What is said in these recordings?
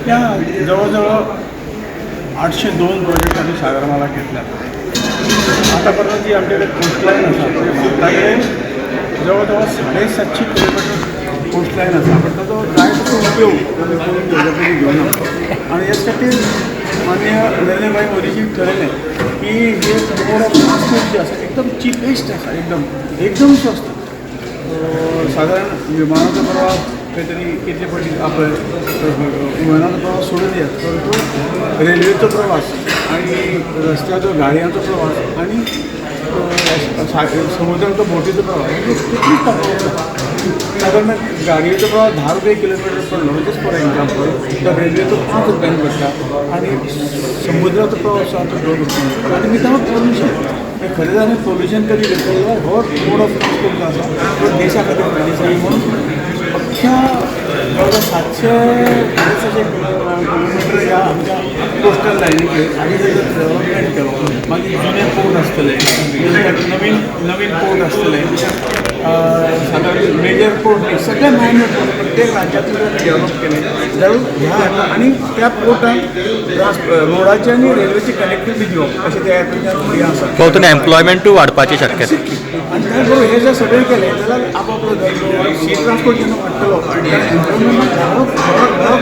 या जवळजवळ 802 प्रोजेक्ट आम्ही सागरमाला घेतल्या. आतापर्यंत जी आमच्याकडे कोस्टलाईन आसा, ते भारता कडेन जवळजवळ 750 किलोमिटर कोस्टलाईन आसा, पण ताचो जाय तसो उपयोग आमी करून डेव्हलपमेंट घेवना. आनी हेच खातीर माननीय नरेंद्रभाई मोदीजी ठरयलें की हे मोड ऑफ ट्रान्सपोर्ट जे आसा, एकदम चिपेस्ट आसा, एकदम एकदम स्वस्त. साधारण विमानाचो प्रवास खंय तरी कितले पटी आपले विमानाचो प्रवास सोडून दियात, परंतु रेल्वेचो प्रवास आणि रस्त्याचो गाडयांचो प्रवास आणि समुद्राचो बोटीचो प्रवास म्हणजे कितलीच तफावत ना. साधारण गाडयेचो प्रवास 10 रुपये किलोमिटर पडलो, जस्ट फॉर एग्जाम्पल, तर रेल्वेचो 5 रुपयांनी पडटा आणि समुद्राचो प्रवास आसा तो 2 रुपयांनी पडटा. आनी विदावट पोल्युशन. खरें जाल्यार पोल्युशन कमी करतले जाल्यार हो मोड ऑफ ट्रान्सपोर्ट जो आसा तो देशा खातीर फायदेशीर. म्हणून अख्ख्या जवळजवळ 700 750 किलोमिटर ह्या आमच्या कोस्टल लायनीचेर आमी जर डेव्हलपमेंट केलो, मागीर जुने पोर्ट आसतले, नवीन नवीन पोर्ट आसतले, सादारण मेजर पोर्ट न्ही, सगळे मायनर पोर्ट प्रत्येक राज्यांतले जर डेव्हलप केले जाल्यार ह्या हाका आनी त्या पोर्टाक रोडाचे आनी रेल्वेची कनेक्टिविटी दिवप अशें त्या हेतून आसा. भोवतून एम्प्लॉयमेंटूय वाडपाची शक्यता. आनी त्या बरोबर हे जर सगळें केलें जाल्यार आपापलो धंदो, सी ट्रान्सपोर्ट जेन्ना वाडटलो, एम्प्लॉयमेंट बरो बरो बरो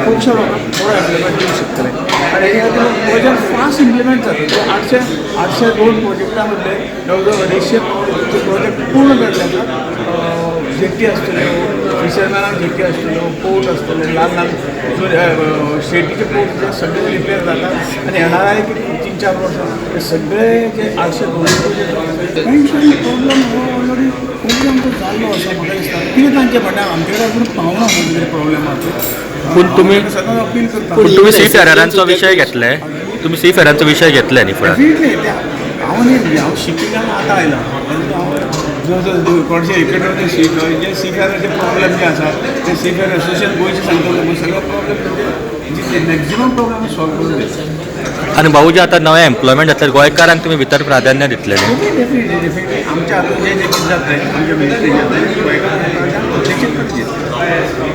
खुबशा लोकांक बरो एम्प्लॉयमेंट दिवंक शकतले. आनी हेच्या खातीर प्रोजेक्ट फास्ट इम्प्लिमेंट जाता. ते 802 प्रोजेक्टा मदले जवळ जवळ 250 प्रोजेक्ट पूर्ण जाल्ले आसा. जेट्टी आसतल्यो, फिशरमॅनाक जेट्टी आसतल्यो, पोर्ट आसतले, ल्हान ल्हान स्टेटीचे पोर्ट जे सगळे रिपेर जातात. आनी येणारा एक 3-4 वर्सां हे सगळे जे 802 प्रोजेक्ट. प्रॉब्लम हो ऑलरेडी खूब आमचो जाल्लो आसा. म्हाका दिसता कितें तांचें म्हणणें आमचे कडेन अजून पावना कितें प्रॉब्लेम आसा. पूण तुमी सदांच अपील करता. पूण तुमी सी फेररांचो विशय घेतले, तुमी सी फेरांचो विशय घेतले न्ही फुडें? डेफिनेटली. हांव न्ही, हांव शिपिंगान आतां आयला. हांव जो जो कोणशे इकडे सी जे सी फेराचे प्रॉब्लेम जे आसा, ते सी फेर एसोसिएशन गोंयचे सांगतले म्हण सगळे प्रॉब्लेम जितले मॅक्झिमम प्रॉब्लेम सॉल्व करून दिता. आनी भाऊजी, आतां नवें एम्प्लॉयमेंट जातलें, गोंयकारांक तुमी भितर प्राधान्य दितले न्ही? Definitely, definitely. आमच्या हातून जे जे कितें जातलें, आमच्या मिनिस्ट्री जातलें, गोंयकारांक निश्चितपणे दितले.